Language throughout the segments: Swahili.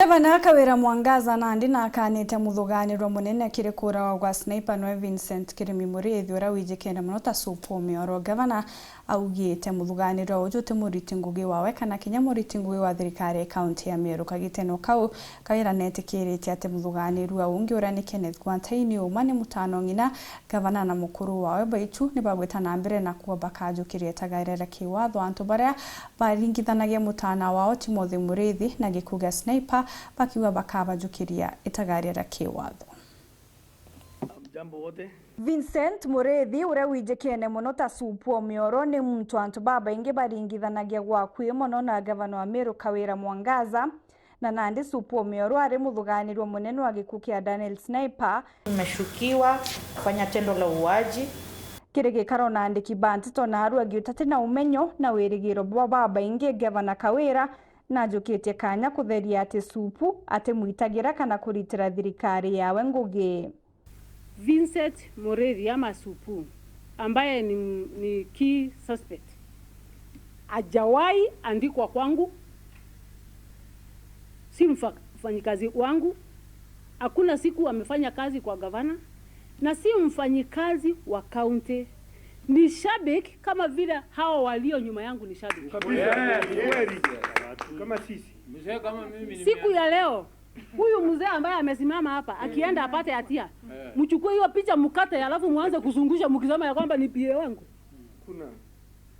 Gavana Kawira Mwangaza nandi nakanite muthuganirwa munene kiri kuragwa gwa Sniper noe Vincent Kirimi Muriithi uria wijikene muno ta Supu Mioro. Gavana augite muthuganirwa uju ti muriti ngugi wawe kana kinya muriti ngugi wa thirikari kaunti ya Meru. Kagiteno kau Kawira netikiritie ati muthuganirwa ungi uria ni Kenneth Gwantaini uma ni mutano ng'ina. Gavana na mukuru wawe baitu ni bagwita na mbere na kuwa bakanjukirie tagairera kiwatho antu baria baringithanagia mutana wao Timothy Muriithi na gikuo gia Sniper bakiuga bakabajukiria itagarira kiwatho. Jambo wote. Vincent Muriithi uria wijikene muno ta Supu Mioro ni muntu antu babaingi baringithanagia gwakwi muno na gavana wa Meru Kawira Mwangaza na nandi Supu Mioro ari muthuganirwo munene wa gikuo kia Daniel Sniper. Nimeshukiwa kufanya tendo la uuaji. Kiri gikaro na andiki ba ntito na aru agiutate na umenyo na wirigiro bwa babaingi gavana Kawira na njukitie kanya kutheria ati Supu atimwitagira kana kuritira thirikari yawe ngugi. Vincent Muriithi ama Supu ambaye ni key suspect hajawahi andikwa kwangu, si mfanyikazi wangu, hakuna siku amefanya kazi kwa gavana na si mfanyikazi wa kaunti. Ni shabiki kama vile hawa walio nyuma yangu ni shabiki. Kama sisi. Mzee kama mimi ni Siku ya leo huyu mzee ambaye amesimama hapa akienda apate hatia, mchukue hiyo picha mkate, alafu muanze kuzungusha mkisema ya kwamba ni PA wangu. Kuna.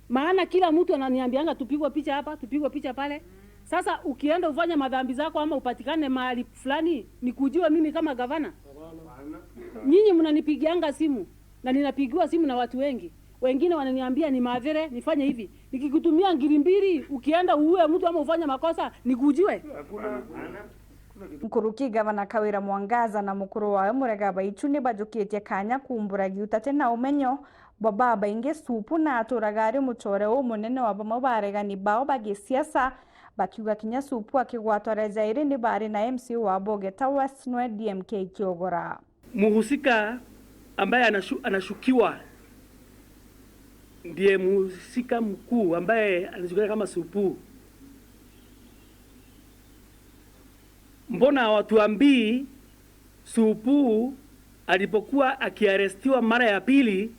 Maana kila mtu ananiambianga tupigwe picha hapa, tupigwe picha pale. Sasa ukienda ufanye madhambi zako ama upatikane mahali fulani, nikujue mimi kama gavana? Nyinyi mnanipigianga simu na ninapigiwa simu na watu wengi. Wengine wananiambia ni madhere nifanye hivi. Nikikutumia 2 ukienda uue mtu ama ufanye makosa nikujue? Hakuna. Nkuruki gavana Kawira Mwangaza na mukuru wawe Murega Baitu ni bajukitie kanya kumbura giutate na umenyo bwa babaingi Supu na aturaga ari muchore umunene wa bamwe baregani bao bagisiasa bakiuga kinya Supu akigwatwa rejairi ni bari na MC wa Bogeta West nwe DMK Kiogora. Muhusika ambaye anashukiwa ndiye muhusika mkuu ambaye anajulikana kama Supu. Mbona hawatuambii Supu alipokuwa akiarestiwa mara ya pili,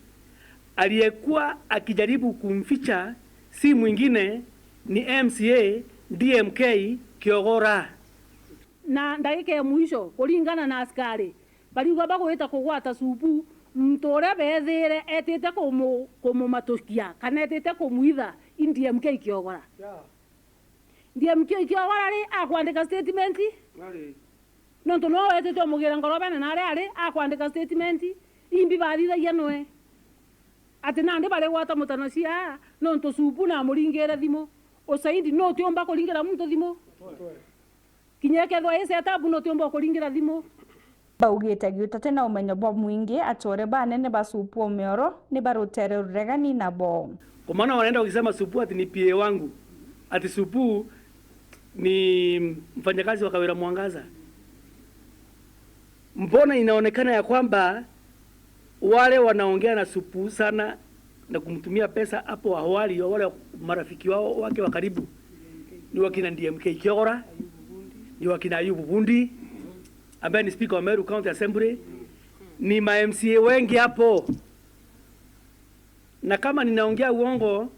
aliyekuwa akijaribu kumficha si mwingine ni MCA DMK Kiogora. Na ndagika ya mwisho kulingana na askari bariuga bagwita kugwata Supu muntu uria bethire etite kumumatukia kana etite kumwitha DMK Kiogora. DMK Kiogora ri akwandika statement nontu no wetite omugira ngoro bene na aria ari akwandika statement imbi bathithagia noe ati nandi bari gwata mutano cia nontu Supu na muringire thimu usaidi no tiomba kuringira muntu thimu kinya kethwa ise atabu no tiomba kuringira thimu. Baugite giutate na umenyo bwa mwingi atore banene ba Supu Mioro ni barutere ruregani nabo. Kwa maana wanaenda wakisema Supu ati ni PA wangu, ati Supu ni mfanyakazi wa Kawira Mwangaza. Mbona inaonekana ya kwamba wale wanaongea na Supu sana na kumtumia pesa hapo awali, wale marafiki wao wake wa karibu ni wakina DMK Kiogora, ni wakina Ayubu Bundi ambaye ni speaker wa Meru County Assembly, ni ma MCA wengi hapo. Na kama ninaongea uongo,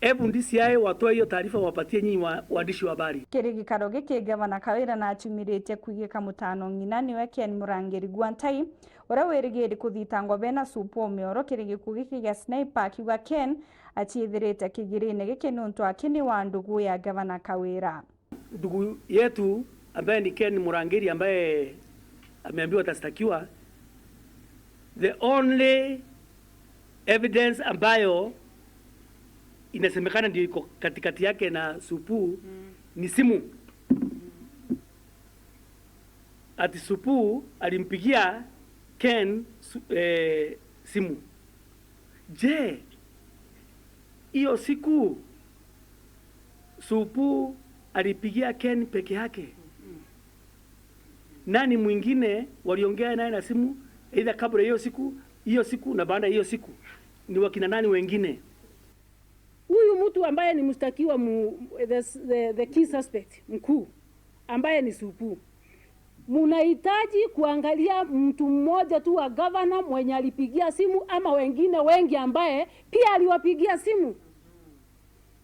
hebu DCI watoe hiyo taarifa wapatie nyinyi waandishi wa habari. Kiri gikaro giki gavana Kawira na atumirite kuigika mutano ng'ina niwe Ken Murangiri Gwantai uria wirigiri kuthitangwa bena Supu Mioro. Kiri gikuo giki gia Sniper akiuga Ken achiithirite kigirine giki nuntu aki ni wa ndugu ya gavana Kawira. Ndugu yetu ambaye ni Ken Murangiri ambaye ameambiwa atastakiwa, the only evidence ambayo inasemekana ndio iko katikati yake na Supu ni simu. Ati Supu alimpigia Ken simu. Je, hiyo siku Supu alipigia Ken peke yake? Nani mwingine waliongea naye na simu either kabla hiyo siku na baada hiyo siku? Ni wakina nani wengine? Huyu mtu ambaye ni mshtakiwa the key suspect mkuu ambaye ni Supu. Munahitaji kuangalia mtu mmoja tu wa gavana mwenye alipigia simu ama wengine wengi ambaye pia aliwapigia simu.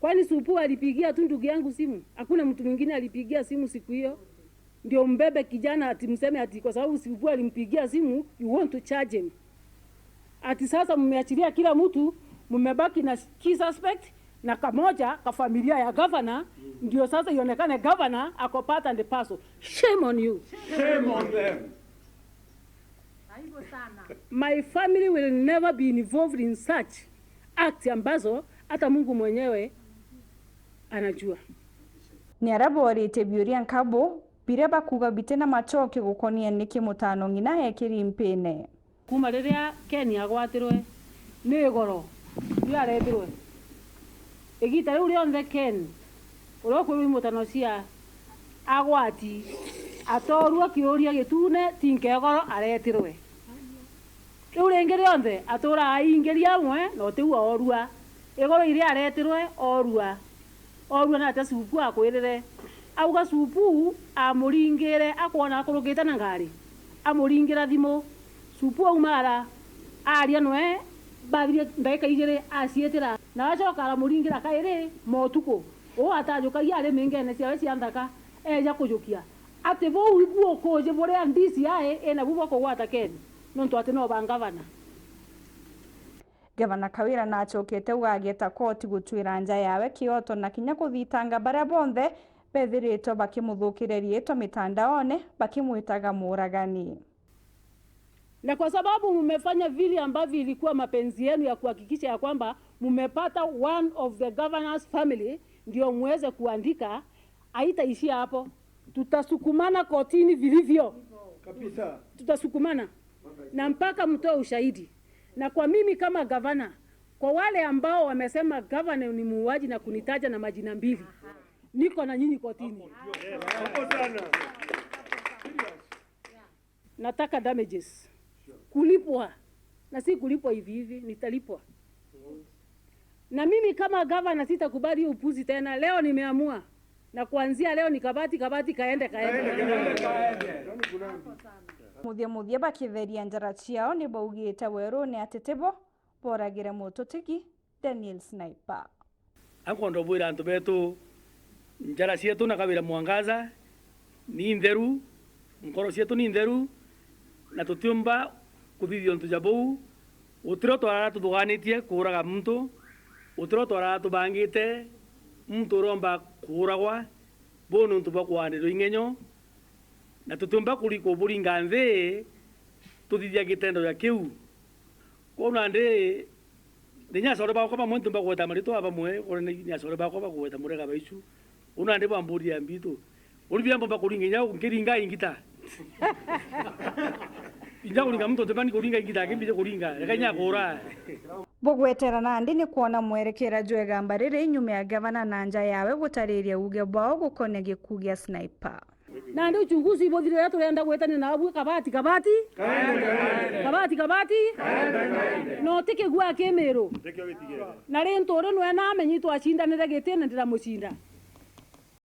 Kwani Supu alipigia tu ndugu yangu simu? Hakuna mtu mwingine alipigia simu siku hiyo. Ndio mbebe kijana ati mseme ati kwa sababu Supu alimpigia simu you want to charge him. Ati sasa mmeachilia kila mtu, mmebaki na key suspect na kamoja ka familia ya governor, ndio sasa ionekane governor ako part and parcel. Shame on you. Shame on them. My family will never be involved in such act ambazo hata Mungu mwenyewe anajua. Ni aria borĩtie biũria nkabu biria bakuga bite na machokio gukonia niki mutano ng'ina ekiri mpine. Kuma riria Ken agwatirwe ni goro ndio aretirwe igita riu rionthe Ken uria ukwirwo imutano cia agwati atorua kiuria gitune tinkegoro aretirwe riu ringi rionthe atura aingiria amwe no tiu orua igoro iria aretirwe orua orua na ate Supu akwirire auga Supu amuringire akwona akurukite na ngari amuringira thimu Supu aumara aria nwe bathirie ndagika igiri aciitira na acoka aramuringira kairi motuku o atajukagia ari mingene ciawe cia nthaka eja kujukia ati bou ibuo kuje buria DCI ena bubo kugwata Ken nontu ati no bangavana. Gavana Kawira na acokete ugagieta koti gutwira nja yawe kioto na kinya kuthitanga baria bonthe bethiritwo bakimuthukire riitwa mitandaone bakimwitaga muragani. Na kwa sababu mmefanya vile ambavyo ilikuwa mapenzi yenu ya kuhakikisha ya kwamba mmepata one of the governor's family ndio muweze kuandika, haitaishia hapo. Tutasukumana kotini vilivyo. Kabisa. Tutasukumana na mpaka mtoe ushahidi. Na kwa mimi kama gavana, kwa wale ambao wamesema gavana ni muuaji na kunitaja na majina mbili, niko na nyinyi kotini. Nataka damages. Kulipwa. Na si kulipwa hivi hivi, nitalipwa. Na mimi kama gavana sitakubali upuzi tena. Leo nimeamua. Na kuanzia leo ni kabati kabati kaende kaende. Muthia muthia bakitheria njara ciao ni baugite weru ni atitibo boragire mututigi Daniel Sniper. Akondo bwira antu betu njara cietu na Kawira Mwangaza ni ntheru, nkoro cietu ni ntheru na tutiumba kuthithio ntu jabou utiro twarara tuthuganitie kuraga muntu utiro twarara tubangite muntu uromba kuragwa bo nuntu bwa kwanirwo ing'enyo na tutiumba kuburinga nthi tuthithia gitendo gya kiu kona ndi ninyasore bakwa bamwe ntumba gweta maritwa bamwe kore ninyasore bakwa bagweta murega baicu una ndi bamburia mbitu uri byambo bakuringa nya nkiringa ingita inya kuringa mtu tebani kuringa ingita kimbije kuringa reka nya kura bugwetera nandi ni kuona mwerekera jwega mbarire inyuma ya gavana na nja yawe gutariria uge bwao gukonia gikuo gia Sniper. Na ndi uchunguzi ibothire turenda gwetania na abwe kabati kabati kaende kabati kabati kaende no tikigwa kimiru na ri nturi nwe na amenyi twacindanire gitine ndiramucinda.